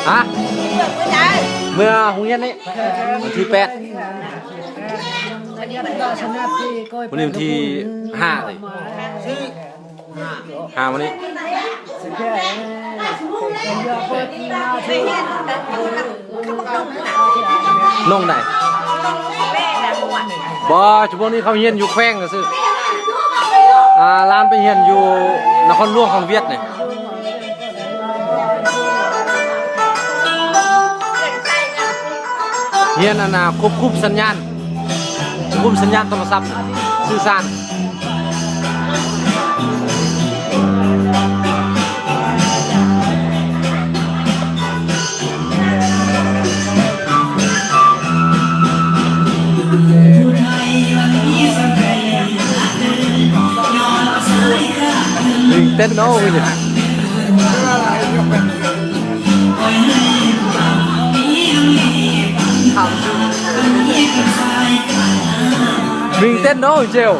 ຮະ? ເມື່ອໂຮງຮຽນນີ້ ວັນທີແປດ ມື້ນີ້ວັນທີຫ້າເລີຍ ຫ້າມື້ນີ້ ນ້ອງໃດ? ບໍ່ ຊຸມພວກນີ້ເຂົາຮຽນຢູ່ແຂວງຊື່ໆ ອ່າ ຫຼານໄປຮຽນຢູ່ນະຄອນຫຼວງຂອງຫວຽດນີ້ ຮຽນອັນນ່າ ຄວບຄຸມສັນຍານ ຄວບຄຸມສັນຍານໂທລະສັບ ສື່ສານ. ຕື່ນເຕັ້ນເນາະມື້ນີ້ ຕື່ນເຕັ້ນເນາະເຈວ.